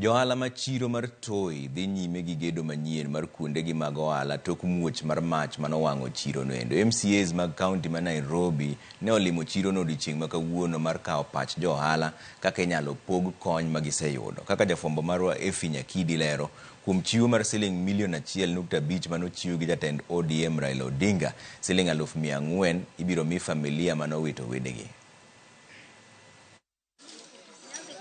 Johala ma chiro mar Toi dhi nyime gi gedo manyien mar kuondegi mag ohala tok muoch mar mach manowang'o chirono endo. MCAs mag kaunti ma Nairobi ne olimo chirono odiochieng' ma kawuono mar kawo pach johala kaka inyalo pog kony ma giseyudo. Kaka jafwambo marwa Effie Nyakidi lero, kuom chiwo mar siling milion 1.5 manochiw gi jatend ODM Raila Odinga, siling 400,000 ibiro mi familia manowito wedegi.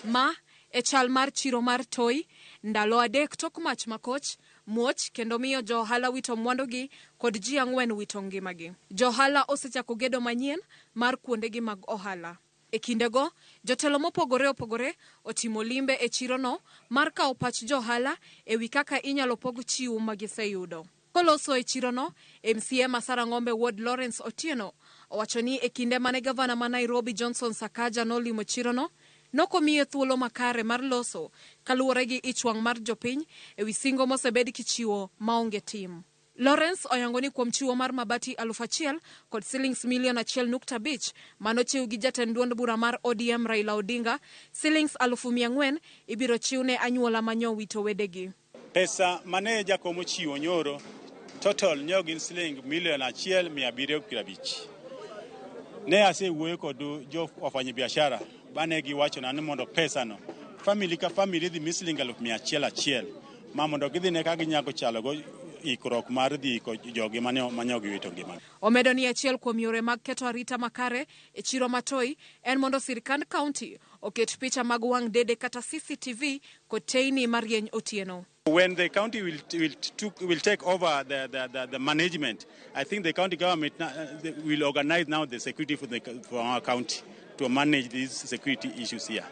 Ma e chal mar chiro mar Toi ndalo 3 tok mach makoch muoch kendo miyo jo ohala wito mwandugi kod ji 4 wito ngimagi. Jo ohala osechako gedo manyien mar kuondegi mag ohala. E kindego, jotelo mopogore opogore otimo limbe e chirono mar kawo pach jo ohala e wi kaka inyalo pog chiwo ma giseyudo. Koloso e chirono, MCA ma Sarang'ombe Ward Lawrence Otieno owacho ni e kinde mane gavana ma Nairobi Johnson Sakaja nolimo chirono, nokomiye thuolo makare mar loso kaluwore gi ich wang' mar jopiny e wi singo mosebed kichiwo maonge tim. Lawrence oyango ni kuom chiwo mar mabati 1000 kod silings milion 1.5 manochiw gi jatend duond bura mar ODM Raila Odinga, silings 400,000 ibiro chiw ne anyuola manyowito wedegi. Pesa mane jakom ochiwo nyoro total nyo gin siling milion 1,750. Ne asewuoyo kod jo wafanyabiashara bane giwachona ni mondo pesa no family ka family dhi mi siling 100,000 achiel ma mondo gidhi ne ka ginyago chalo go ikruok mar dhi iko jogi mane giwito ngima. Omedo ni achiel kuom yore mag keto arita makare e chiro ma Toi en mondo sirkand kaunti oket picha mag wang' dede kata CCTV kod teyni marieny otieno. When the county will take over the management, I think the county government will organize now the security for our county to manage these security issues here.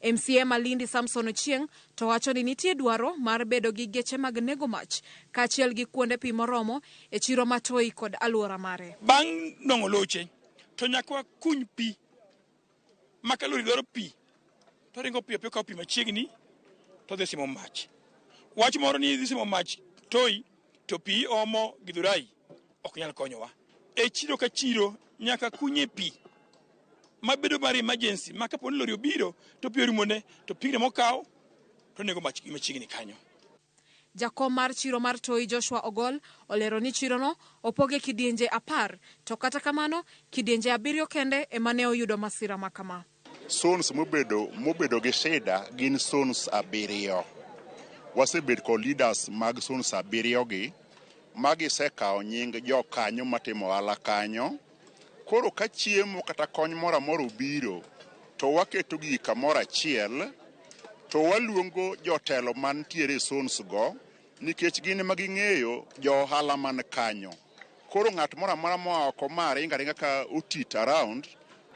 MCA Malindi Samson Ochieng to wacho ni nitie dwaro mar bedo gi geche mag nego mach kaachiel gi kuonde pi moromo e chiro ma Toi kod alwora mare. Bang' nong'o loche to nyaka wakuny pi ma ka lori dwaro pi to ringo piyo piyo kawo pi machiegni to dhi simo mach. Wach moro ni dhi simo mach Toi to pi omo Githurai ok nyal konyowa. E chiro ka chiro nyaka kunye pi mabedo mar emergency ma kapo ni lori obiro to pi orumone to pigno mokawo to nego mach machiegni kanyo. Jakom mar chiro mar Toi Joshua Ogol olero ni chirono opoge kidienje 10 to kata kamano kidienje 7 kende ema ne oyudo masira ma kama. Zones mobedo gi shida gin zones 7. Wasebet kod leaders mag zones 7 gi ma gisekawo nying jokanyo matimo ohala kanyo. Koro ka chiemo kata kony moro amora obiro to waketo gi kamoro achiel to waluongo jotelo mantiere e zones go nikech gin ema ging'eyo jo ohala man kanyo. Koro ng'at moro amora moa oko ma ringo aringa ka otit around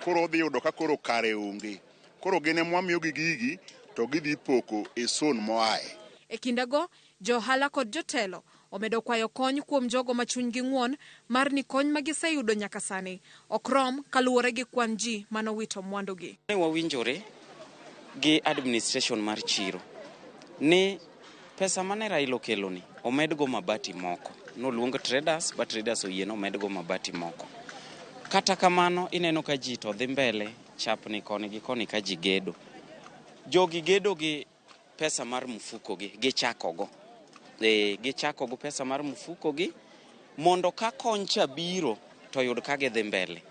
koro odhi yudo ka koro kare onge. Koro gin ema wamiyogi gigi to gidhi poko e zone moaye. E kindego, jo ohala kod jotelo omedo kwayo kony kuom jogo ma chunygi ng'won mar ni kony ma giseyudo nyaka sani ok rom kaluwore gi kwan ji manowito mwandugi. Ne wawinjore gi administration mar chiro ni pesa mane Raila okelo ni omedgo mabati moko. Noluong traders ba traders oyie ni omedgo mabati moko. Kata kamano ineno ka ji to dhi mbele chapni koni gi koni ka ji gedo. Jogi gedo gi pesa mar mfuko gi, gichako go. Gichako go pesa mar mfuko gi mondo ka kony cha biro to yud ka gidhi mbele.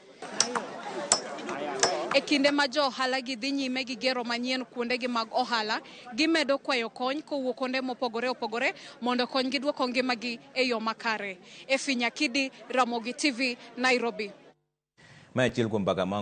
E kinde ma jo ohala gi dhi nyime gi gero manyien kuondegi mag ohala, gimedo kwayo kony kowuok kuonde mopogore opogore mondo konygi duoko ngimagi e yo makare. Effie Nyakidi, Ramogi TV, Nairobi. Ma achiel kuom mbaka ma